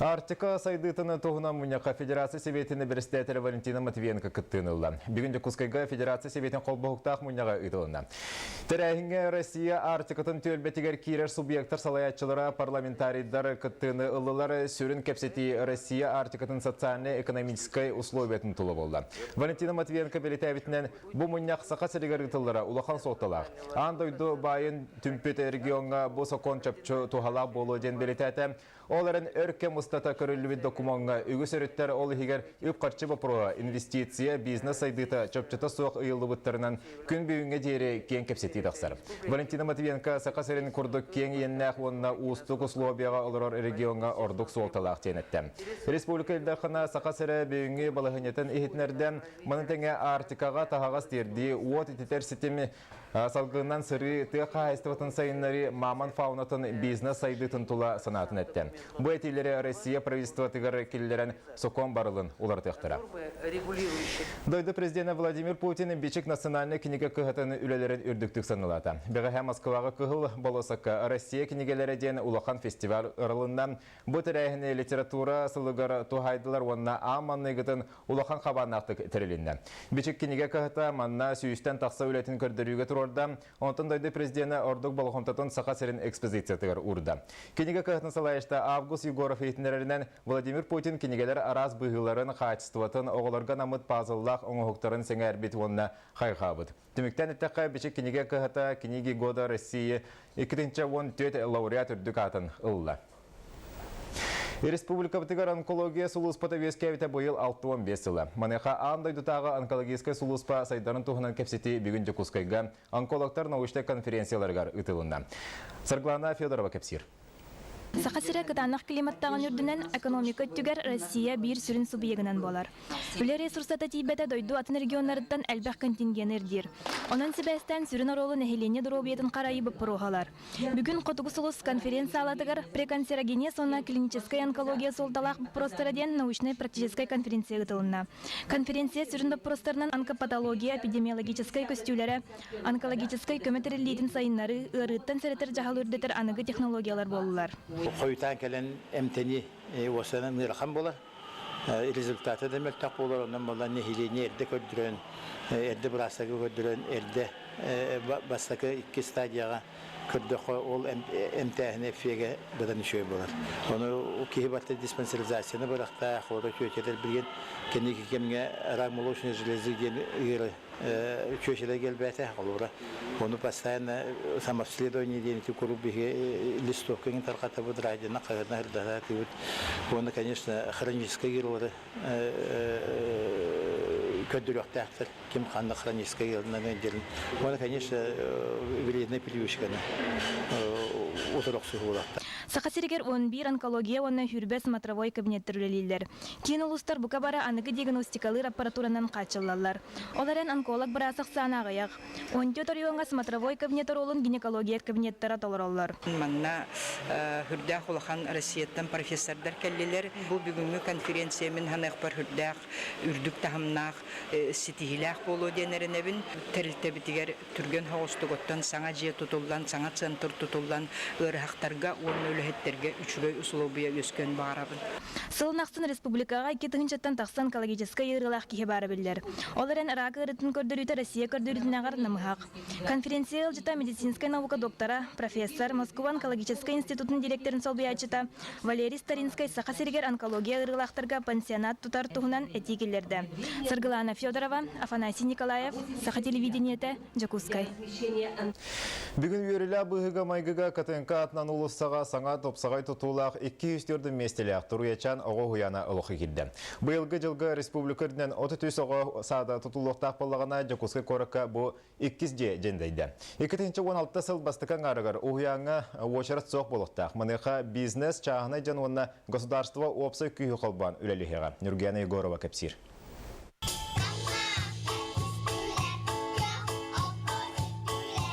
Арктика сайдыытын туһунан мунньахха Федерация Сэбиэтин бэрэссэдээтэлэ Валентина Матвиенко кыттыыны ылла. Бүгүн Дьокуускайга Федерация Сэбиэтин холбоһуктаах мунньаҕа ыытылынна. Тэрээһиҥҥэ Россия Арктикатын түөлбэтигэр киирэр субъектар салайааччылара парламентарийдар кыттыыны ыллылар. Сүрүн кэпсэтии Россия Арктикатын социальнай-экономическай условиятын тула буолла. Валентина Матвиенко бэлиэтээбитинэн, бу мунньах Саха сиригэр ыытыллара улахан суолталаах. Аан дойду баайын түмпүт региоҥҥа бу сокуон чопчу туһалаах буолуо диэн бэлиэтээтэ. Ол эрэн өр кэм устата көрүллүбүт докумуоҥҥа үгүс өрүттэр, ол иһигэр үп-харчы боппуруоһа, инвестиция, бизнес сайдыыта чопчута суох ыйыллыбыттарынан күн бүгүҥҥэ диэри киэҥ кэпсэтии тахсар. Валентина Матвиенко Саха сирин курдук киэҥ иэннээх уонна уустук условияҕа олорор региоҥҥа ордук суолталаах диэн эттэ. Республика Ил Дархана Саха сирэ бүгүҥҥү балаһыанньатын иһитиннэрдэ. Маны тэҥэ Арктикаҕа таһаҕас тиэрдии, уот ититэр ситими Салгынынан сырыы тыа хаһаайыстыбатын сайыннарыы мамонт фаунатын бизнес сайдыытын тула санаатын эттэ. Бу этиилэри Россия правительствотыгар киллэрэн сокуон барылын уларытыахтара. Дойду президенэ Владимир Путин Бичик национальнай кинигэ кыһатын үлэлэрин үрдүктүк сыаналаата. Бэҕэһээ Москваҕа Кыһыл болуоссакка Россия кинигэлэрэ диэн улахан фестиваль ырылынна. Бу тэрээһини литература сылыгар туһаайдылар уонна аан маҥнайгытын улахан хабааннаахтык тэрилиннэ. Бичик кинигэ кыһата манна сүүстэн тахса үлэтин көрдөрүүгэ туруорда, онтон дойду президенэ ордук болҕомтотун Саха сирин экспозициятыгар уурда. Кинигэ кыһатын салайааччыта Август Егоров иһитиннэрэринэн, Владимир Путин кинигэлэр араас быһыыларын, хаачыстыбатын, оҕолорго анаммыт пазллаах оҥоһуктарын сэҥээрбит уонна хайҕаабыт. Түмүктэн эттэххэ, Бичик кинигэ кыһата «Книги года России» 2014 лауреат үрдүк аатын ылла. Республикабытыгар онкология сулууспата үөскээбитэ быйыл 65 сыла. Маныаха аан дойдутааҕы онкологическай сулууспа сайдарын туһунан кэпсэтии бүгүн Дьокуускайга онкологтар научнай конференцияларыгар ыытылынна. Саргылана Федорова кэпсиир. Саха сирэ кытаанах климаттааҕын үрдүнэн экономика өттүгэр Россия биир сүрүн субъегынан буолар. Үлэ ресурсата тиийбэтэ дойду атын регионнарыттан элбэх контингены ирдиир. Онон сибээстээн сүрүн оруолу нэһилиэнньэ доруобуйатын харайыы боппуруоһа ылар. Бүгүн Хотугу сулус конференц-саалатыгар преканцерогенез уонна клиническэй онкология суолталаах боппуруостара диэн научнай-практическай конференция ыытылынна. Конференция сүрүн боппуруостарынан онкопатология эпидемиологическай көстүүлэрэ, онкологическай көмө тэриллиитин сайыннарыы, ыарыыттан сэрэтэр дьаһалы үрдэтэр аныгы технологиялар буоллулар. Хойутаан кэлэн эмтэнии уостанан ыарахан буолар. Результата да мөлтөх буолар, онон буолан нэһилиэнньэ эрдэ көрдөрөн, эрдэ быраастарга көрдөрөн, эрдэ бастакы икки стадияҕа көрдөххө, ол эмтээһин эффегэ быдан үчүгэй буолар. Ону киһи барыта диспансеризацияны барыахтаах, оҕото чүөчэлэр билигин кэнники кэмҥэ рак молочной железы диэн ыары чүөчэлэр кэлбээтэ, холобура. Ону постоянно самообследование диэн ити куруук биһиги листовка иҥин тарҕатабыт, радионан хаһыатынан сырдатаатыбыт. Уонна, конечно, хроническай ыарыылары көрдөрүөхтээхтэр. Ким ханна хроническай ыарыынан ыалдьарын. Уонна, конечно, вредная привычканы утары охсуһуулаахтар. Саха сиригэр 11 онкология уонна хүрбэ смотровой кабинеттар үлэлииллэр. Киин улуустар бука бары аныгы диагностикалыыр аппаратуранан хааччыллаллар. Ол эрэн онколог быраас ахсаана аҕыйах. Онтиот оройуоҥҥа смотровой кабинет оруолун гинекология кабинеттара толороллор. Манна үрдээх улахан Россияттан профессордар кэллилэр. Бу бүгүҥҥү конференция мин саныахпар үрдээх үрдүк таһымнаах ситиһиилээх буолуо диэн эрэнэбин. Тэрилтэбитигэр түргэн соҕустук оттон саҥа дьиэ тутуллан, саҥа центр тутуллан, ыарыһахтарга уонна үлэһиттэргэ үчүгэй усулуобуйа үөскүөн баҕарабын. Сылын ахсын республикаҕа икки тыһыынчаттан тахса онкологическай ыарыылаах киһи баара биллэр. Ол эрэн рак ыарыытын көрдөрүүтэ Россия көрдөрүүтүнээҕэр намыһах. Конференция ыалдьыта медицинскэй наука доктора, профессор, Москва онкологическай институтун директорын солбуйааччыта Валерий Старинскай Саха сиригэр онкология ыарыылаахтарга пансионат тутар туһунан этии киллэрдэ. Саргылана Федорова, Афанасий Николаев, Саха телевидениетэ, Дьокуускай. Бүгүн үөрүүлээх быһыыга-майгыга КТНК атынан уулуссаҕа саҥа тупсаҕай тутуулаах 204 миэстэлээх Туруйачаан оҕо уһуйаана олоххо киирдэ. Быйылгы дьылга республика үрдүнэн 33 оҕо саада тутуллуохтаах буоллаҕына, Дьокуускай куоракка бу иккис дьиэ дьэндэйдэ. 2016 сыл бастакы аҥаарыгар уһуйааҥҥа уочарат суох буолуохтаах. Маныаха бизнес, чааһынай дьон уонна государство уопсай күүһү холбоон үлэлиһиэҕэ. Нюргена Егорова кэпсиир.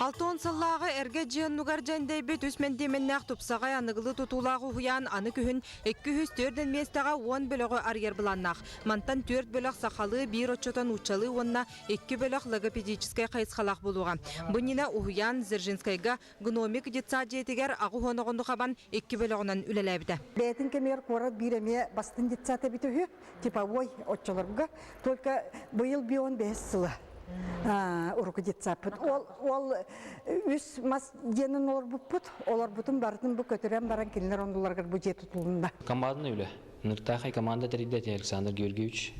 Алтон. сыллааҕы эргэ дьиэ оннугар дьэндэйбит үс мэндиэмэннээх тупсаҕай аныгылыы тутуулаах уһуйаан аны күһүн 204 миэстэҕэ 10 бөлөҕү арыйар былааннаах. Мантан түөрт бөлөх сахалыы, биир оччото нууччалыы уонна икки бөлөх логопедическай хайысхалаах буолуоҕа. Бу иннинэ уһуйаан Дзержинскайга Гномик детсад дьиэтигэр 80 оҕону хабан икки бөлөҕүнэн үлэлээбитэ. Бэйэтин кэмигэр куорат биир эмиэ бастыҥ детсад эбит үһү, типовой оччолорго. Только быйыл бион бэһис сыла уруку детсадпыт. Ол, ол үс мас диэнин олорбуппут, олорбутун барытын бу көтүрэн баран кинилэр оннуларыгар бу дьиэ тутулунна. Командный үлэ. Ныртаахай команда тэрийдэ Александр Георгиевич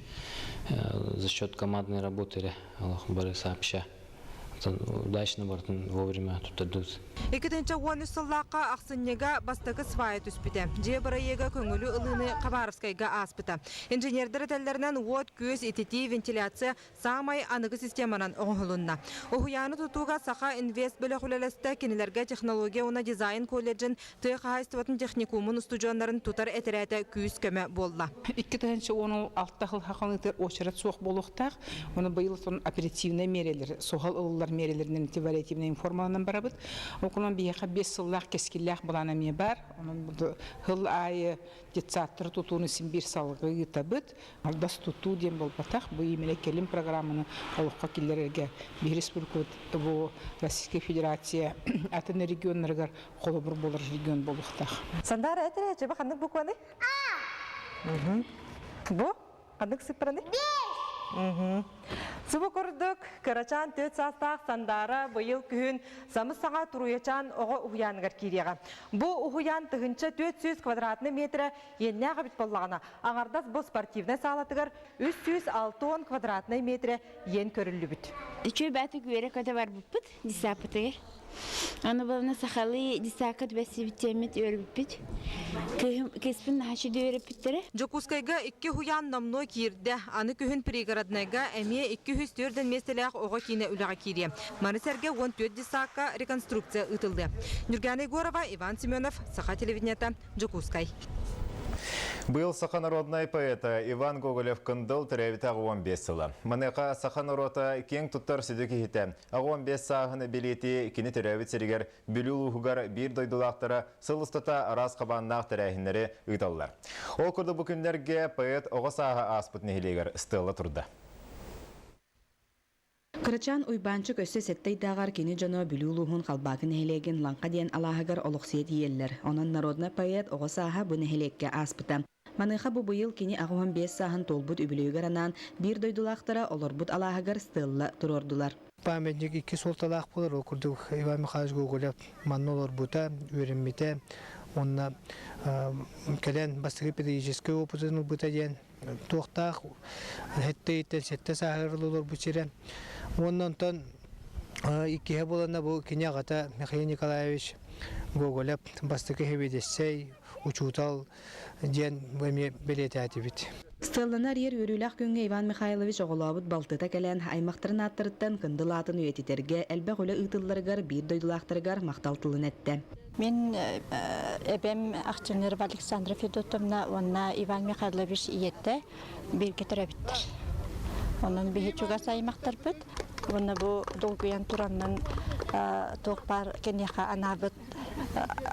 за счет командной работы бары сообща удачно бартын вовремя туттардыбыт. 2013 сыллаахха ахсынньыга бастакы свая түспүтэ. Дьиэ бырайыага көҥүлү ылыыны Хабаровскайга ааспыта. Инженердэр этэллэринэн уот-күөс, ититии, вентиляция саамай аныгы системанан оҥоһулунна. Уһуйааны тутууга Саха Инвест бөлөх үлэлэстэ, кинилэргэ технология уонна дизайн колледжын тыа хаһаайыстыбатын техникумун устудьуоннарын тутар этэрээтэ күүс-көмө буолла. 2016 сыл хаханыытыгар уочарат суох буолуохтаах. Ону быйыл сон оперативнай миэрэлэр, суһал ылыллар миэрэлэринэн ити вариативнай формаланан барабыт. Окунан биһиэхэ 5 сыллаах кэскиллээх былаан эмиэ баар. Онон сыл аайы детсадтары тутууну син биир салгыы ыытабыт. Алдас тутуу диэн буолбатах, бу именно кэлим программаны олоххо киллэрэргэ биһи республикабыт бу Российская Федерация атын регионнарыгар холобур буолар регион буолуохтаах. Сандаара этэрэ чеба ханнык букваны? А. Бу ханнык сыппараны? Бес. Субу курдук кырачаан төрт саастаах Сандаара быйыл күһүн самыс-саҥа Туруйачаан оҕо уһуйааныгар киириэҕэ. Бу уһуйаан 1400 квадратный метрэ иэннээх эбит буоллаҕына, аҥардас бу спортивнай саалатыгар 360 квадратнай метрэ иэн көрүллүбүт. Үчүгэй баатык үөрэ-көтө барбыппыт десаппытыгар. Аны буолна сахалыы десакка түбэсибиттиэммит үөрбүппүт. Кыыспын наһаа үчүгэй үөрэппиттэрэ. Дьокуускайга икки уһуйаан номнуо киирдэ. Аны күһүн Пригороднайга эмиэ 204 миэстэлээх оҕо киинэ үлэҕэ киириэ. Маны сэргэ 14 десакка реконструкция ыытыллыа. Нюргана Егорова, Иван Семенов, Саха телевидениета, Дьокуускай. Быйыл саха народнай поэта Иван Гоголев-Кындыл төрөөбүтэ 15 сыла. Маныаха саха норуота киэҥ туттар сүдү киһитэ. 15 сааһын билиэти кини төрөөбүт сиригэр Бүлүү улууһугар биир дойдулаахтара сыл устата араас хабааннаах тэрээһиннэри ыыталлар. Ол курдук бу күннэргэ поэт оҕо сааһа ааспыт нэһилиэгэр стелла турда. Кырачаан Уйбаанчык өссө сэттэ ыйдааҕар кини дьоно Бүлүү улууһун Халбаакы нэһилиэгин Лаҥха диэн алааһыгар олохсуйа тиийэллэр. Онон народнай поэт оҕо сааһа бу нэһилиэккэ ааспыта. Маныаха бу быйыл кини 85 сааһын туолбут үбүлүөйүгэр анаан биир дойдулаахтара олорбут алааһыгар стелла туруордулар. Памятник икки суолталаах буолар. Ол курдук Иван Михайлович Гоголев манна олорбута, үөрэммитэ уонна кэлэн бастакы педагогическай опытын ылбыта диэн туохтаах сэттэ сэттэ сааһыгар олорбут сирэ. Уонна онтон иккиһэ буоланна бу кини аҕата Михаил Николаевич Гоголев бастакы сэбиэдиссэй, учуутал диэн бу эмиэ бэлиэтээтибит. Стелланы арыйар үөрүүлээх күҥҥэ Иван Михайлович оҕолообут балтыта кэлэн, аймахтарын ааттарыттан Кындыл аатын үйэтитэргэ элбэх үлэ ыытылларыгар биир дойдулаахтарыгар махтал тылын эттэ. Мин эбэм Ахчынырова Александра Федотовна уонна Иван Михайлович ийэтэ бииргэ төрөөбүттэр. Онон биһи чугас аймахтарбыт уонна бу долгуйан тураннан туох баар киниэхэ анаабыт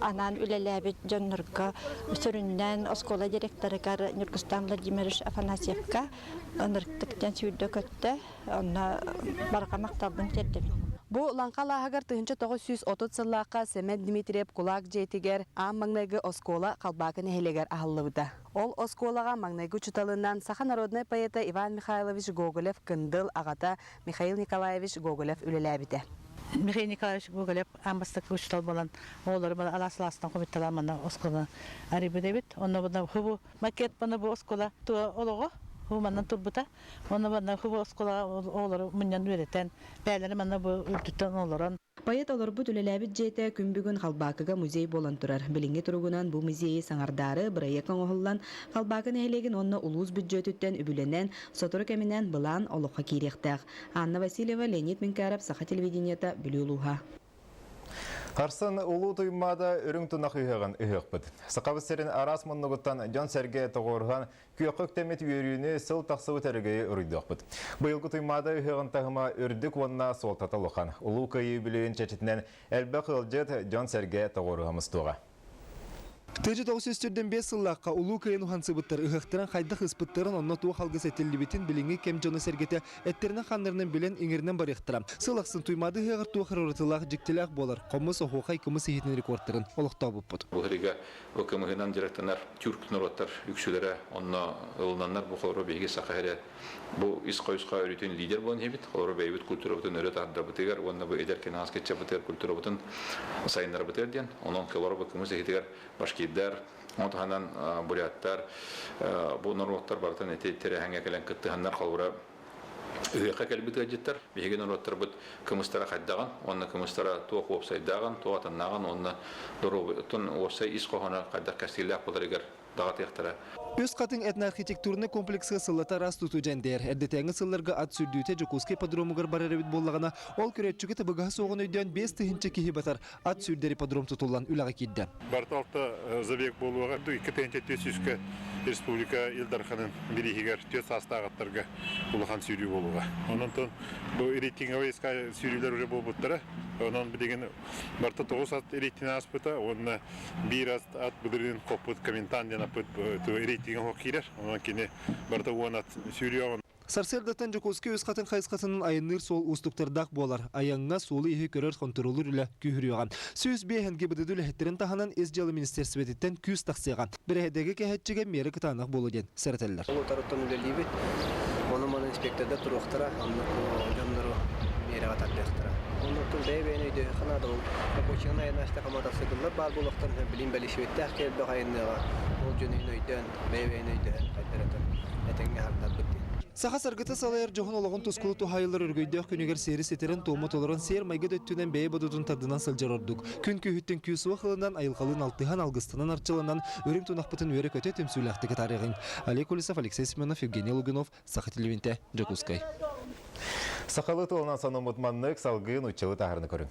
анаан үлэлээбит дьоннорго сүрүннээн оскуола директорыгар Ньургустан Владимирович Афанасьевка ынырыктык сүүрдэ-көттө Онно барҕа махталбын тиэрдэбин. Бу Лаҥха алааһыгар 1930 сыллаахха Сэмэн Дмитриев кулаак дьиэтигэр аан маҥнайгы оскуола Халбаакы нэһилиэгэр аһыллыбыта. Ол оскуолаҕа маҥнайгы учууталынан саха народнай поэта Иван Михайлович Гоголев-Кындыл аҕата Михаил Николаевич Гоголев үлэлээбитэ. Михаил Николаевич Гоголев аан бастакы учуутал буолан оҕолору алаас алаастан хомуйталаан манна оскуоланы арыйбыт эбит. Онно бу макет бу оскуола олоҕо манна турбута. Онно манна хубу оскуолаҕа оҕолору мунньан үөрэтэн, бэйэлэрэ манна бу үрдүттэн олорон. Поэт олорбут үлэлээбит дьиэтэ күн бүгүн Халбаакыга музей буолан турар. Билиҥҥи туругунан бу музейы саҥардаары бырайыак оҥоһуллан, Халбаакы нэһилиэгин уонна улуус бүддьүөтүттэн үбүлэнэн, сотору кэминэн былаан олоххо киириэхтээх. Анна Васильева, Леонид Минкаров, Саха телевидениета, Бүлүү улууһа. Харсын Улуу Туймаада үрүҥ тунах ыһыаҕын ыһыахпыт. Сахабыт сирин араас муннугуттан дьон-сэргэ тоҕуоруһан, күөххэ үктэммит үөрүүнү сыл тахсыбыт өрөгөйү уруйдуохпут. Быйылгы Туймаада ыһыаҕын таһыма үрдүк уонна суолтата улахан. Улуу Кыайыы үбүлүөйүн чэрчитинэн элбэх ыалдьыт, дьон-сэргэ тоҕуоруһа мустуоҕа. 1905 сыллаахха Улуу Кыайын уһансыбыттар ыһыахтарын хайдах ыспыттарын, онно туох алгыс этиллибитин билиҥҥи кэм дьоно-сэргэтэ эттэринэн-хааннарынан билэн, иҥэринэн барыахтара. Сыл ахсын Туймаада ыһыаҕар туох эрэ уратылаах, дьиктилээх буолар, хомус, оһуохай, кымыс иһитин рекордтарын олохтообуппут. Бу сырыыга бу кымыһынан дьарыктанар тюрк норуоттар үксүлэрэ онно ылынаннар бу холоро биһиги саха эрэ бу ис хойусха өрүтүн лидер буолан иһэбит. Холоро бэйэбит культурабытын өрө тардабытыгар уонна бу эдэр кэнэҕэс кыччаппытыгар культурабытын сайыннарабытыгар диэн. Онон холоро бу кымыс иһитигэр башкирдар, ону таһынан буряттар, бу норуоттар барытын ити тэрээһиҥҥэ кэлэн кыттыһаннар холобура ыһыахха кэлбит ыалдьыттар биһиги норуоттарбыт кымыстара хайдаҕын уонна кымыстара туох уопсайдааҕын, туох атыннааҕын уонна доруобуйатын уопсай ис хоһооно хайдах кэскиллээх буоларыгар даҕатыахтара. Үс хатыҥ этноархитектурнай комплекска сыллата араас тутуу дьэндэйэр. Эрдэтээҥи сылларга ат сүүрдүүтэ Дьокуускай ипподромугар барар эбит буоллаҕына, ол көрөөччүгэ табыгаһа суоҕун өйдөөн 5000 киһи батар ат сүүрдэр ипподром тутуллан үлэҕэ киирдэ. Барыта алта забег буолуоҕа. 2 400-кэ республика Ил Дарханын бирииһигэр түөрт саастаах аттарга улахан сүүрүү буолуоҕа. Онон бу рейтинговай сүүрүүлэр уже буолбуттара. Онон билигин барыта тоҕус ат рейтинг ааспыта уонна биир ат ат былырыын хоппут Коментан диэн аппыт рейтиҥҥэ оһох киирэр. Онон кини барыта уон ат сүүрүөҕүн. Сарсыардаттан Дьокуускай үс хатыҥ хайысхатынан айанныыр суол уустуктардаах буолар. Айаҥҥа суолу-ииһи көрөр хонтуруоллуур үлэ күүһүрүөҕэ. 105 ГИБДД үлэһиттэрин таһынан Ис дьыала министиэристибэтиттэн күүс тахсыаҕа. Бэрэһэдэги кэһэччигэ миэрэ кытаанах буолуо диэн сэрэтэллэр. Ол утарыттан үлэлиибит. Ону-маны инспектордар туруохтара, оннук дьоннору миэрэҕэ тардыахтара. Оннуктан бэйэ-бэйэни өйдөһүөххэ наада. Ол рабочайынан айаннааччы мотоцикллар баар буолуохтарын билин бэлисипиэттээх элбэх айанныаҕа. Ол дьону өйдөөн, бэйэ-бэйэни өйдөһөн хайдарытын этэҥҥэ аһардарбыт диэн. Саха саргыта салайар дьоһун олоҕун тускулу туһаайыллар өрөгөйдөөх күнүгэр сиэри ситэрэн, туому толорон, сиэр-майгы да өттүнэн бэйэ бодотун тардынан сылдьар ордук. Күн күүһүттэн күүс-уох ылынан, айылҕалыын алтыһан, алгыстанан арчыланан, үрүҥ тунахпытын үөрэ-көтө түмсүүлээхтик атаарыаҕыҥ. Олег Колесов, Алексей Семенов, Евгений Лугинов, Саха телевидениетэ, Дьокуускай. Сахалыы тылынан санаммыт маннык салгыы нууччалыы таһаарыны көрүҥ.